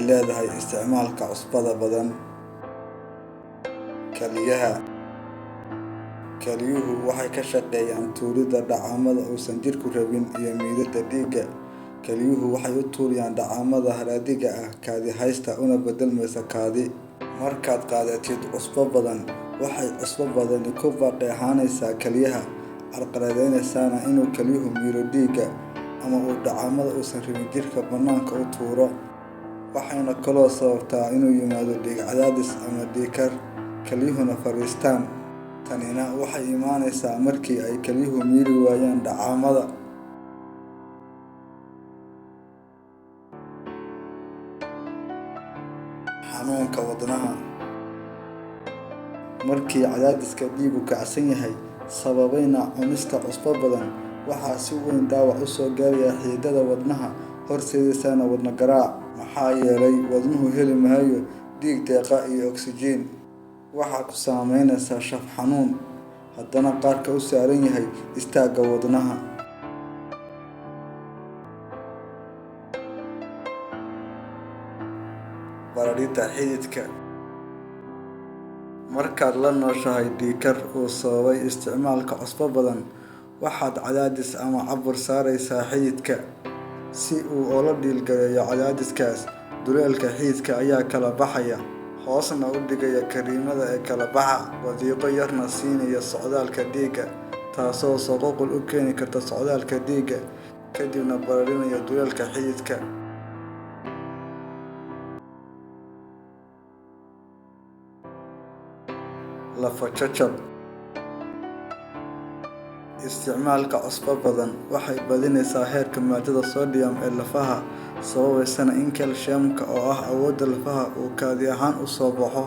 leedahay isticmaalka cusbada badan. Kalyaha. Kalyuhu waxay ka shaqeeyaan tuuridda dheecaamada uusan jidhku rabin iyo miridda dhiigga. Kalyuhu waxay u tuuriyaan dheecaamada haraadiga ah kaadi haysta una beddelmaysa kaadi. Markaad qaadatid cusbo badan, waxay cusbo badani ku badheehanaysaa kalyaha, carqaladeynaysaana inuu kalyuhu miro dhiigga ama uu dheecaamada uusan rabin jidhka bannaanka u tuuro. Waxayna kaloo sababtaa inuu yimaado dhiig cadaadis ama dhiig kar, kalyuhuna fariistaan. Tanina waxay imaanaysaa markii ay kalyuhu miri waayaan dheecaamada. Xanuunka wadnaha. Markii cadaadiska dhiiggu kacsan yahay, sababayna cunista cusbo badan, waxaa si weyn dhaawac u soo gaaraya xididdada wadnaha, horseedaysana wadne garaac. Maxaa yeelay wadnuhu heli maayo dhiig deeqa iyo oksijiin. Waxaa ku saameynaysaa shaf xanuun, haddana qarka u saaran yahay istaagga wadnaha. Bararidda xididka. Markaad la nooshahay dhiig kar uu sababay isticmaalka cusbo badan, waxaad cadaadis ama cabur saaraysaa xididka. Si uu ula dhiilgareeyo cadaadiskaas, duleelka xididka ayaa kala baxaya, hoosna u dhigaya kariimada ee kala baxa, wadiiqo yarna siinaya socdaalka dhiigga, taasoo soo qulqul u keeni karta socdaalka dhiigga, kadibna bararinaya duleelka xididka. Lafo jajab. Isticmaalka cusbo badan waxay badinaysaa heerka maadada sodium ee lafaha, sababaysana in calcium-ka oo ah awoodda lafaha uu kaadi ahaan u soo baxo.